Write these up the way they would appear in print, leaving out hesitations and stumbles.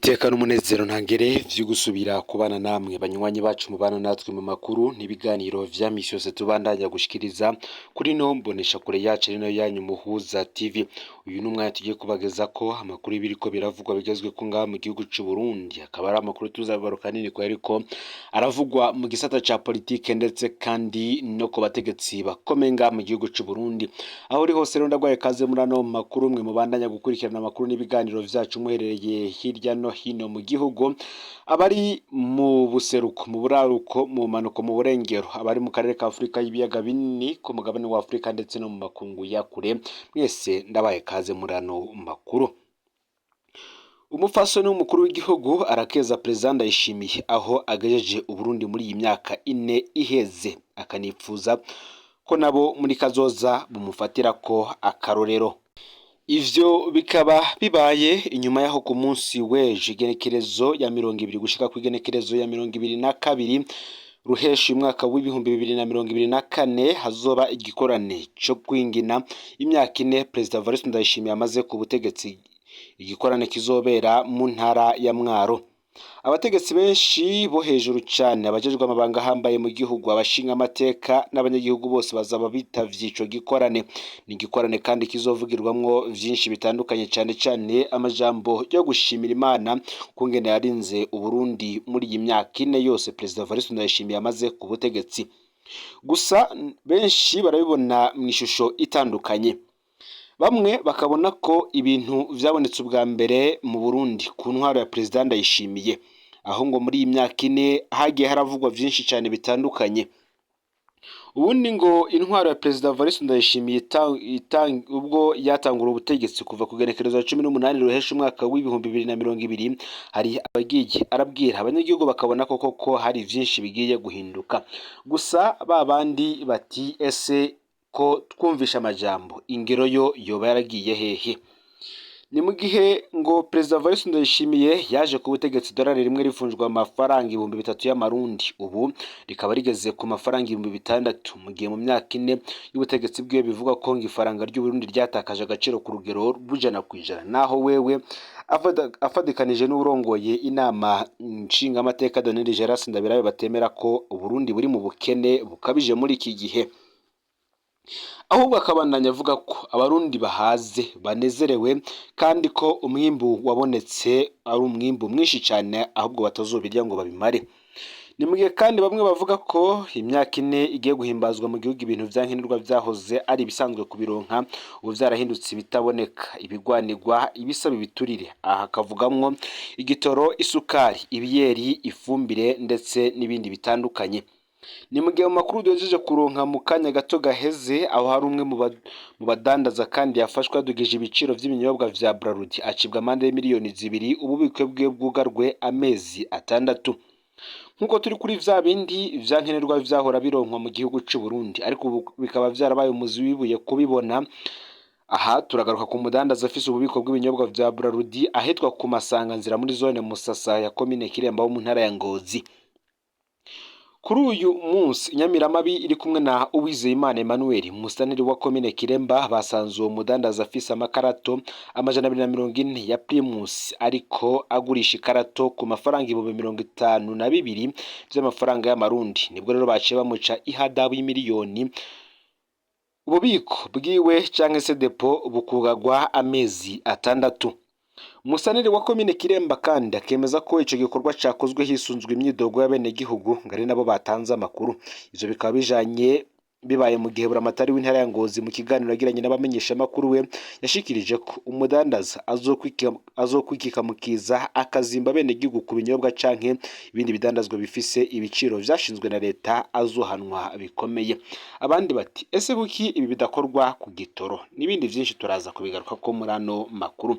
Niteka n'umunezero ntangere vyo gusubira kubana namwe banywanyi bacu mubana natwe mu makuru n'ibiganiro vya misi yose tubandanya gushikiriza kuri no mbonesha kure yacu ari nayo yanyu Muhuza TV. Uyu ni umwanya tugiye kubagezako amakuru y'ibiriko biravugwa bigezwe ko ngaha mu gihugu c'u Burundi, akaba ari amakuru tuzabibaruka nini ko ariko aravugwa mu gisata ca politike ndetse kandi no ku bategetsi bakomeye ngaha mu gihugu c'u Burundi. Aho uri hose rero ndagwaye kaze muri ano makuru, mwe mubandanya gukurikirana amakuru n'ibiganiro vyacu muherereye hirya no hino mu gihugu, abari mu buseruko, mu buraruko, mu bumanuko, mu burengero, abari mu karere ka Afurika y'ibiyaga binini, ku mugabane wa Afurika ndetse no mu makungu ya kure, mwese ndabaye kaze muri ano makuru. Umupfasoni w'umukuru w'igihugu arakeza Perezida Ndayishimiye aho agejeje Uburundi muri iyi myaka 4 iheze, akanipfuza ko nabo muri kazoza bumufatirako akarorero. Ivyo bikaba bibaye inyuma yaho ku munsi w'ejo igenekerezo ya 20 gushika kw'igenekerezo ya 22 Ruheshi umwaka w'2024 hazoba igikorane co kwingina imyaka 4 Perezida Evariste Ndayishimiye amaze ku butegetsi, igikorane kizobera mu ntara ya Mwaro. Abategetsi benshi bo hejuru cane, abajejwe amabanga ahambaye mu gihugu, abashinga amateka n'abanyagihugu bose bazaba bitavye ico gikorane. Ni igikorane kandi kizovugirwamwo vyinshi bitandukanye, cane cane amajambo yo gushimira Imana kungene yarinze Uburundi muri iyi myaka 4 yose Perezida Evariste Ndayishimiye amaze ku butegetsi. Gusa benshi barabibona mw'ishusho itandukanye. Bamwe bakabona ko ibintu vyabonetse ubwa mbere mu Burundi ku ntwaro ya Perezida Ndayishimiye, aho ngo muri iyi myaka 4 hagiye haravugwa vyinshi cane bitandukanye. Ubundi ngo intwaro ya Perezida Evariste Ndayishimiye ubwo yatangura ubutegetsi kuva ku genekerezo ya 18 Ruhesha umwaka w'2020, hari abagiye arabwira abanyagihugu bakabona ko koko hari vyinshi bigiye guhinduka. Gusa ba bandi bati ese ko twumvisha amajambo, ingero yo yoba yaragiye hehe? Ni mu gihe ngo Perezida Evariste Ndayishimiye yaje ku butegetsi idolari rimwe rivunjwa amafaranga 3000 y'amarundi, ubu rikaba rigeze ku mafaranga 6000, mu gihe mu myaka 4 y'ubutegetsi bwiwe bivugwa ko ngo ifaranga ry'Uburundi ryatakaje agaciro ku rugero rw'100%, naho wewe afadikanije n'uwurongoye inama nshingamateka Daniel Gerard Ndabirabe batemera ko Uburundi buri mu bukene bukabije muri iki gihe. Ahubwo akabandanya avuga ko abarundi bahaze banezerewe kandi ko umwimbu wabonetse ari umwimbu mwinshi cyane, ahubwo batazobirya ngo babimare. Ni mu gihe kandi bamwe bavuga ko imyaka 4 igiye guhimbazwa mu gihugu ibintu vya nkenerwa vyahoze ari ibisanzwe kubironka ubu vyarahindutse ibitaboneka, ibigwanigwa, ibisaba ibiturire. Aha akavugamwo igitoro, isukari, ibiyeri, ifumbire ndetse n'ibindi bitandukanye. Ni mu gihe mu makuru duhejeje kuronka mu kanya gato gaheze, aho hari umwe mu badandaza kandi yafashwe yadugije ibiciro vy'ibinyobwa vya Brarudi, acibwa amande y'imiliyoni 2, ububiko bwiwe bwugarwe amezi 6. Nk'uko turi kuri vya bindi vya nkenerwa vyahora bironkwa mu gihugu c'u Burundi, ariko ubu bikaba vyarabaye umuzi w'ibuye kubibona. Aha turagaruka ku mudandaza afise ububiko bw'ibinyobwa vya Brarudi ahitwa ku Masanganzira muri zone Musasa ya komine Kiremba ho mu ntara ya Ngozi. Kuri uyu munsi Inyamiramabi iri kumwe na Uwizeyimana Emmanuel, umusaneri wa komine Kiremba, basanze uwo mudandaza afise amakarato 240 ya Primus, ariko agurisha ikarato ku mafaranga 52,000 vy'amafaranga y'amarundi. Nibwo rero baciye bamuca ihadabu y'imiliyoni, ububiko bwiwe canke se depo bukugagwa amezi 6. Umusaneri wa komine Kiremba kandi akemeza ko ico gikorwa cakozwe hisunzwe imyidogo y'abenegihugu, ngo ari nabo batanze amakuru. Ivyo bikaba bijanye bibaye mu gihe buramatari w'intara ya Ngozi mu kiganiro yagiranye n'abamenyeshamakuru we yashikirije ko umudandaza azokwikika mukiza akazimba abenegihugu ku binyobwa canke ibindi bidandazwa bifise ibiciro vyashinzwe na leta azohanwa bikomeye. Abandi bati ese kuki ibi bidakorwa ku gitoro? N'ibindi vyinshi turaza kubigaruka ko muri ano makuru.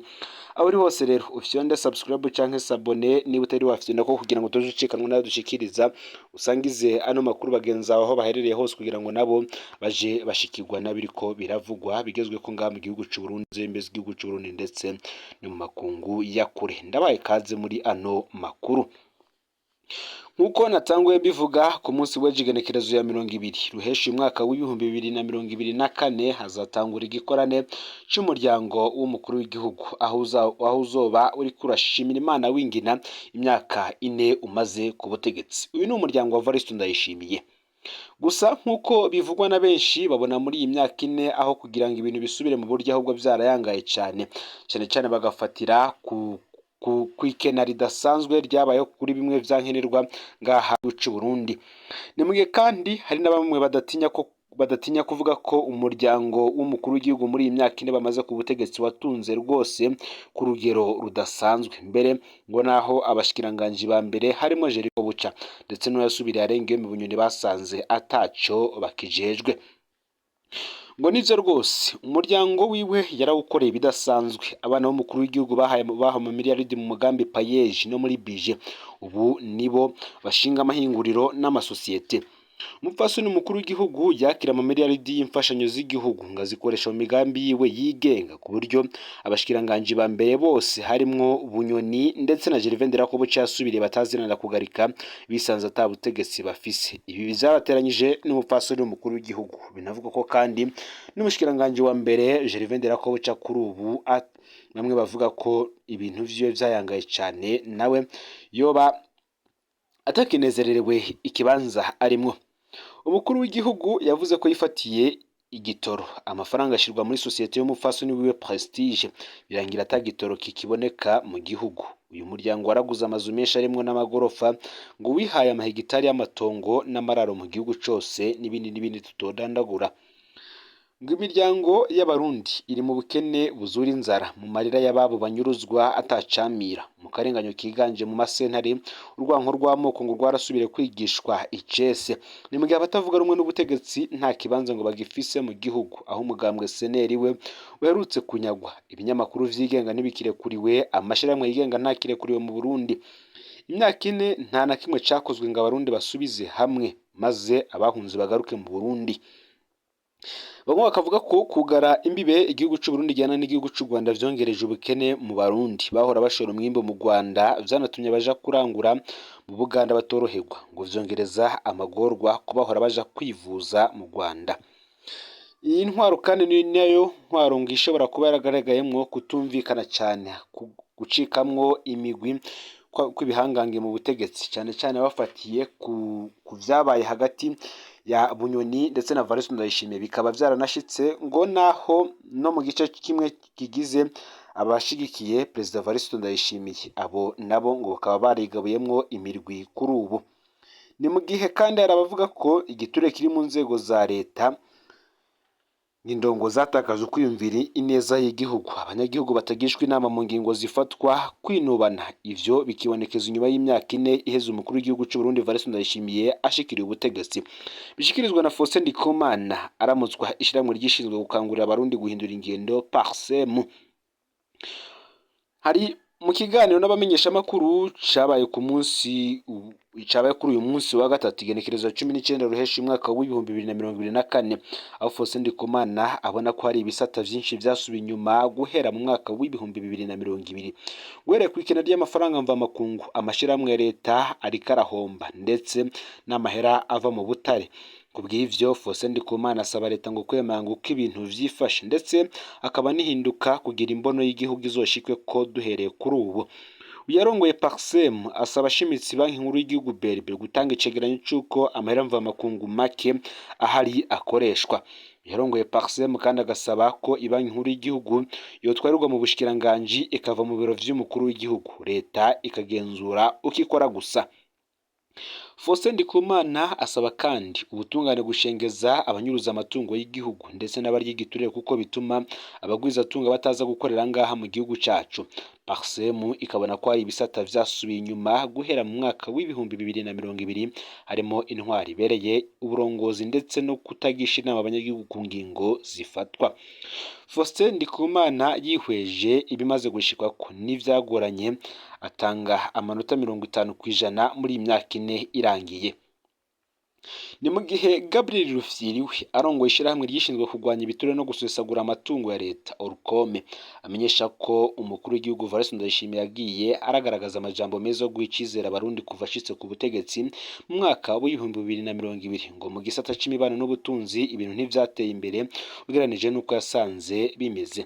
Aho uri hose rero ufyonde subscribe canke s'abonner niba utari wafyonda ko, kugira ngo tuje ucikanwa nayo dushikiriza, usangize ano makuru bagenzi bawe aho baherereye hose kugira ngo nabo baje bashikirwa n'abiriko biravugwa bigezwe ko ngaha mu gihugu c'u Burundi, mbese igihugu c'u Burundi ndetse no mu makungu ya kure. Ndabaye kaze muri ano makuru. Nk'uko natanguye mbivuga, ku munsi w'ejo igenekerezo ya 20 ruheshi umwaka w'2024 hazatangura igikorane c'umuryango w'umukuru w'igihugu, aho uzoba uriko urashimira Imana wingina imyaka 4 umaze ku butegetsi. Uyu ni umuryango wa Evariste Ndayishimiye. Gusa nk'uko bivugwa na benshi, babona muri iyi myaka 4 aho kugira ngo ibintu bisubire mu buryo ahubwo vyarayangaye cane, cane cane bagafatira ku kwikena ridasanzwe ryabayeho kuri bimwe vyankenerwa ngaha c'u Burundi. Ni mugihe kandi hari na bamwe badatinya kuvuga ko umuryango w'umukuru w'igihugu muri iyi myaka 4 bamaze ku butegetsi watunze rwose ku rugero rudasanzwe, mbere ngo naho abashikiranganji ba mbere harimo Jericho Buca ndetse n'uwasubiriye Arenga mu Bunyoni basanze ataco bakijejwe. Ngo nivyo rwose umuryango wiwe yarawukoreye ibidasanzwe. Abana b'umukuru w'igihugu bahaye amamiliyaridi mu mugambi PAEEJ no muri bije, ubu nibo bashinga amahinguriro n'amasosiyete. Umupfasoni umukuru w'igihugu yakira amamiliyaridi y'imfashanyo z'igihugu ngo azikoresha mu migambi yiwe yigenga, ku buryo abashikiranganji ba mbere bose harimwo Bunyoni ndetse na Gervais Ndirakobuca yasubiriye batazirana kugarika bisanze ata butegetsi bafise. Ibi vyarateranyije n'umupfasoni w'umukuru w'igihugu. Binavuga ko kandi n'umushikiranganji wa mbere Gervais Ndirakobuca kuri ubu bamwe bavuga ko ibintu vyiwe vyayangaye cane, nawe yoba atakinezererewe ikibanza arimwo. Umukuru w'igihugu yavuze ko yifatiye igitoro, amafaranga ashirwa muri sosiyete y'umupfasoni wiwe Prestige, birangira ata gitoro kikiboneka mu gihugu. Uyu muryango waraguze amazu menshi arimwo n'amagorofa, ngo wihaye amahegitari y'amatongo n'amararo mu gihugu cose, n'ibindi n'ibindi tutodandagura. Ngo imiryango y'Abarundi iri mu bukene buzura inzara, mu marira y'ababo banyuruzwa atacamira, mu karenganyo kiganje mu masentare, urwanko rw'amoko ngo rwarasubire kwigishwa icese. Ni mu gihe abatavuga rumwe n'ubutegetsi nta kibanza ngo bagifise mu gihugu, aho umugambwe seneri we uherutse kunyagwa, ibinyamakuru vyigenga ntibikirekuriwe, amashirahamwe yigenga ntakirekuriwe mu Burundi. Imyaka 4 nta na kimwe cakozwe ngo Abarundi basubize hamwe maze abahunze bagaruke mu Burundi. Bamwe bakavuga ko kugara imbibe igihugu c'u Burundi gihana n'igihugu c'u Rwanda vyongereje ubukene mu Barundi bahora bashora umwimbu mu Rwanda, vyanatumye baja kurangura mu Buganda batoroherwa, ngo vyongereza amagorwa ku bahora baja kwivuza mu Rwanda. Iyi ntwaro kandi ni nayo ntwaro ngo ishobora kuba yaragaragayemwo kutumvikana cane, gucikamwo imigwi kw'ibihangange mu butegetsi, cane cane bafatiye ku vyabaye hagati ya Bunyoni ndetse na Evariste Ndayishimiye, bikaba vyaranashitse ngo naho no mu gice kimwe kigize abashigikiye Perezida Evariste Ndayishimiye, abo nabo ngo bakaba barigabuyemwo imirwi kuri ubu. Ni mu gihe kandi hari abavuga ko igiturire kiri mu nzego za leta, indongo zatakaje ukwiyumvira ineza y'igihugu, abanyagihugu batagishwa inama mu ngingo zifatwa, kwinubana, ivyo bikibonekeza inyuma y'imyaka 4 iheze umukuru w'igihugu c'u Burundi Evariste Ndayishimiye ashikiriye ubutegetsi. Bishikirizwa na Faustin Ndikumana aramutswa ishirahamwe ryishinzwe gukangurira Abarundi guhindura ingendo PARCEM. Hari mu kiganiro n'abamenyeshamakuru cabaye ku munsi cabaye kuri uyu munsi wa gatatu igenekerezo 19 ruheshi umwaka w'2024, aho Faustin Ndikumana abona ko hari ibisata vyinshi vyasubiye inyuma guhera mu mwaka w'2020, guhereye kw'ikena ry'amafaranga mvamakungu, amashirahamwe ya leta ariko arahomba ndetse n'amahera ava mu butare. Kubw'ivyo Faustin Ndikumana asaba leta ngo kwemanga uko ibintu vyifashe, ndetse akaba nihinduka kugira imbono y'igihugu izoshikwe ko duhereye kuri ubu. Uyarongoye PARCEM asaba ashimitse Banki Nkuru y'igihugu BRB gutanga icegeranyo c'uko amahera mvamakungu make ahari akoreshwa. Yarongoye PARCEM kandi agasaba ko Banki Nkuru y'igihugu yotwarirwa mu bushikiranganji ikava mu biro vy'umukuru w'igihugu, leta ikagenzura uko ikora gusa. Faustin Ndikumana asaba kandi ubutungane gushengeza abanyuruza amatungo y'igihugu ndetse n'abarya igiturire, kuko bituma abagwizatunga bataza gukorera ngaha mu gihugu cacu. PARCEM ikabona ko hari ibisata vyasubiye inyuma guhera mu mwaka w'2020, harimo intwari ibereye uburongozi ndetse no kutagisha inama abanyagihugu ku ngingo zifatwa. Faustin Ndikumana yihweje ibimaze gushikwako n'ivyagoranye, atanga amanota 50% muri iyi myaka 4 irangiye. Ni mu gihe Gabriel Rufyiri we arongoye ishirahamwe ryishinzwe kurwanya ibiturire no gusesagura amatungo ya leta Orcome, amenyesha ko umukuru w'igihugu Evariste Ndayishimiye yagiye aragaragaza amajambo meza yo guha icizere abarundi kuva ashitse ku butegetsi mu mwaka w'2020, ngo mu gisata c'imibano n'ubutunzi ibintu ntivyateye imbere ugereranije n'uko yasanze bimeze.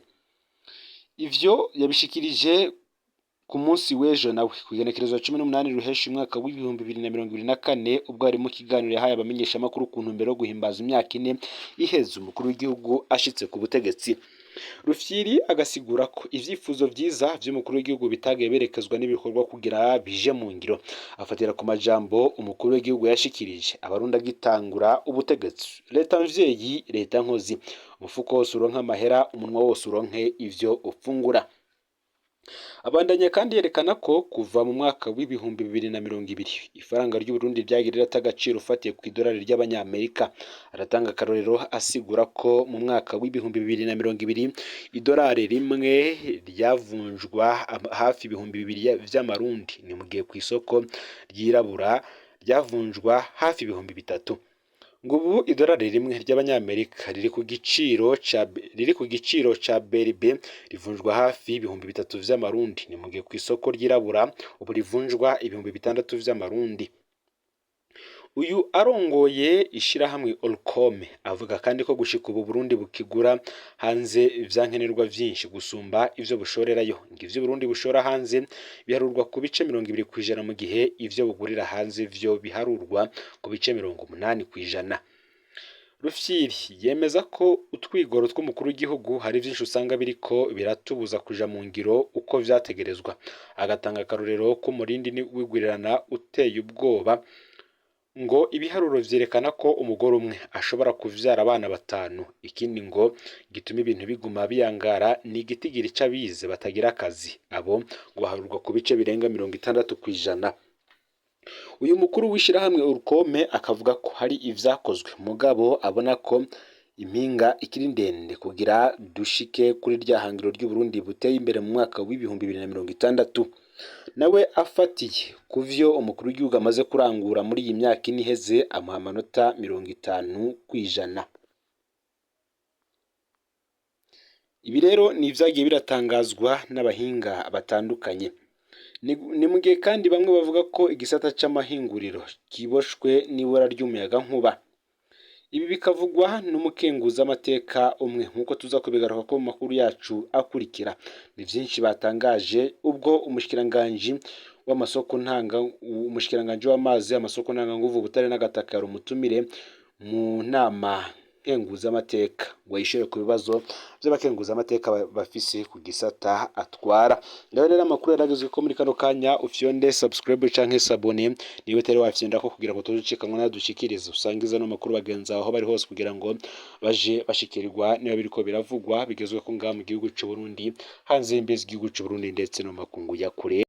Ivyo yabishikirije ku munsi w'ejo nawe kw'igenekerezo 18 Ruheshi umwaka w'2024, ubwo ari mu kiganiro yahaye abamenyeshamakuru ku ntumbero yo guhimbaza imyaka 4 iheze umukuru w'igihugu ashitse ku butegetsi. Rufyiri agasigura ko ivyifuzo vyiza vy'umukuru w'igihugu bitagiye berekezwa n'ibikorwa kugira bije mu ngiro, afatira ku majambo umukuru w'igihugu yashikirije abarundi agitangura ubutegetsi: leta mvyeyi, leta nkozi, umufuko wose uronke amahera, umunwa wose uronke ivyo ufungura. Abandanya kandi yerekana ko kuva mu mwaka w'2020 ifaranga ry'Uburundi ryagiye rirata agaciro ufatiye ku idolari ry'abanyamerika. Aratanga akarorero asigura ko mu mwaka w'2020 idolari rimwe ryavunjwa hafi 2000 vy'amarundi, ni mu gihe kw'isoko ryirabura ryavunjwa hafi 3000. Ngo ubu idolari rimwe ry'abanyamerika riri ku giciro ca BRB rivunjwa hafi 3000 vy'amarundi, ni mu gihe kw'isoko ryirabura ubu rivunjwa 6000 vy'amarundi. Uyu arongoye ishirahamwe Orcome avuga kandi ko gushika ubu Burundi bukigura hanze ivyankenerwa vyinshi gusumba ivyo bushorerayo. Ngo ivyo Burundi bushora hanze biharurwa ku bice 20%, mu gihe ivyo bugurira hanze vyo biharurwa ku bice 80%. Rufyiri yemeza ko utwigoro tw'umukuru w'igihugu hari vyinshi usanga biriko biratubuza kuja mu ngiro uko vyategerezwa, agatanga akarorero k'umurindi w'igwirirana uteye ubwoba. Ngo ibiharuro vyerekana ko umugore umwe ashobora kuvyara abana 5. Ikindi ngo gituma ibintu biguma biyangara ni igitigiri c'abize batagira akazi, abo ngo baharurwa ku bice birenga 60%. Uyu mukuru w'ishirahamwe Orcome akavuga ko hari ivyakozwe, mugabo abona ko impinga ikiri ndende kugira dushike kuri rya hangiro ry'Uburundi buteye imbere mu mwaka w'2060. Nawe afatiye kuvyo umukuru w'igihugu amaze kurangura muri iyi myaka 4 iheze, amuha amanota 50%. Ibi rero ni ivyagiye biratangazwa n'abahinga batandukanye. Ni mu gihe kandi bamwe bavuga ko igisata c'amahinguriro kiboshwe n'ibura ry'umuyagankuba. Ibi bikavugwa n'umukenguzamateka umwe, nk'uko tuza kubigaruka ko mu makuru yacu akurikira. Ni vyinshi batangaje ubwo umushikiranganji w'amasoko ntanga, umushikiranganji w'amazi, amasoko ntanganguvu, ubutare n'agataka yari umutumire mu nama nkenguzamateka ngo yishure ku bibazo vy'abakenguzamateka bafise ku gisata atwara. Ngaho rero amakuru yaragezwe ko muri kano kanya, ufyonde subscribe canke s'abonner niba utari wafyondako kugira ngo tuzucikanwa nadushikirize, usangize no makuru bagenzi aho bari hose kugira ngo baje bashikirwa niba biriko biravugwa bigezwe ko ngaha mu gihugu c'u Burundi, hanze y'imbizi z'igihugu c'u Burundi ndetse no makungu ya kure.